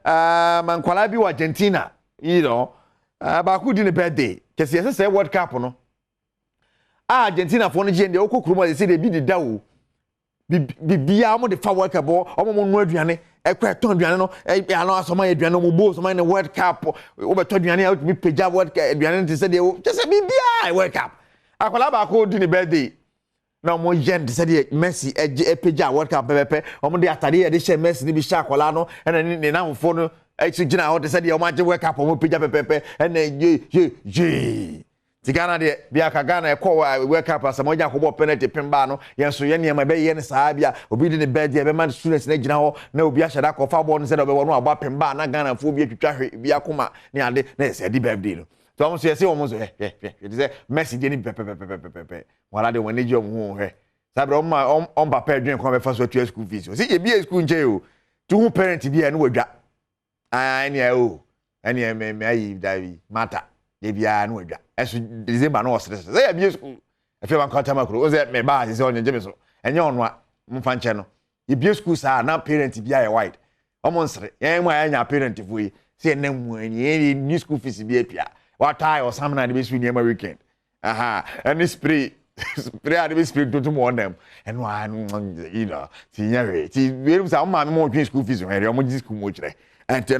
Nkwadaa bi wɔ Argentina, baako di ne birthday kɛse yɛsɛ sɛ World Cup no a Argentina foɔ no gye deɛ wokɔ kurom a yɛsɛ deɛ ebi deda o, biribiara wɔn de fa World Cup hɔ. Wɔn mo noa aduane, ɛkɔ ɛtɔn aduane no, ɛ ano asɔmɔ yɛ aduane, wɔn bo asɔmɔ yɛ ne World Cup. Wɔbɛtɔ aduane a wɔtumi pagya World Cup aduane no te sɛ deɛ kyɛ sɛ biribiara World Cup. Akwadaa baako di ne birthday na wɔn yɛ no te sɛ deɛ Messi ɛgye ɛpagya World Cup pɛpɛpɛ. Wɔn de atadeɛ yɛde hyɛ Messi no bi hyɛ akwadaa no, ɛna ne nanfofoɔ no ɛkyi gyina hɔ te sɛ deɛ wɔn agye World Cup, wɔn pagya pɛpɛpɛ, ɛna ye ye ye. Ti Ghana deɛ bi aka Ghana ɛkɔ World Cup asɛm ɔgya akɔbɔ penalty pem baa no, yɛn nso yɛn nneɛma ɛbɛyɛ no saa bi a obi de ne birthday ɛbɛma students no gyina hɔ na obi ahyɛ da akɔfa bɔɔl no sɛ deɛ ɔbɛwɔ no abɔ apem baa na Ghanafoɔ bi atwitwa hwɛ bi akoma ne ade na yɛsɛ ɛdi birthday no. Tí wɔn nso yɛsɛ wɔn nso hwɛ hwɛ hwɛ te sɛ Messi deɛ ne pɛpɛpɛpɛpɛpɛ. Wɔn ala deɛ wɔn ani gye wɔn ho. Hwɛ saa bɛrɛ wɔn ma wɔn wɔn papa adwene kwan bɛfa so atua school fees. Ɔsi ebi yɛ school nkyɛn o, tí ho parent bi a ɛno wɔ dwa aa ɛnea o ɛnea mɛ ayi dabi mata de biara no wadwa. Ɛso December no ɔsere sɛ yɛ bie school ɛfɛ wa nkɔta ma kuro ɔsɛ mɛ ba sɛ ɔnyɛ gye mi so ɛnyɛ ɔno a mfa nkyɛn no yɛbie school saa na parent bi ayɛ wide, ɔmo nsere. Yɛn mu a yɛnya parent fo yi sɛ yɛn nam mu ani yɛn ni school fees bi atua, watɔ ayɛ ɔsam na de bɛ su nneɛma weekend aha ɛne spray spray a de bɛ spray tuntun mu ɔnam ɛno a no ti nyɛ hwee. Ti wei sɛ ɔmo maame mo twe school fees hwɛ deɛ ɔmo gye school mu kyerɛ ɛnti ɛno.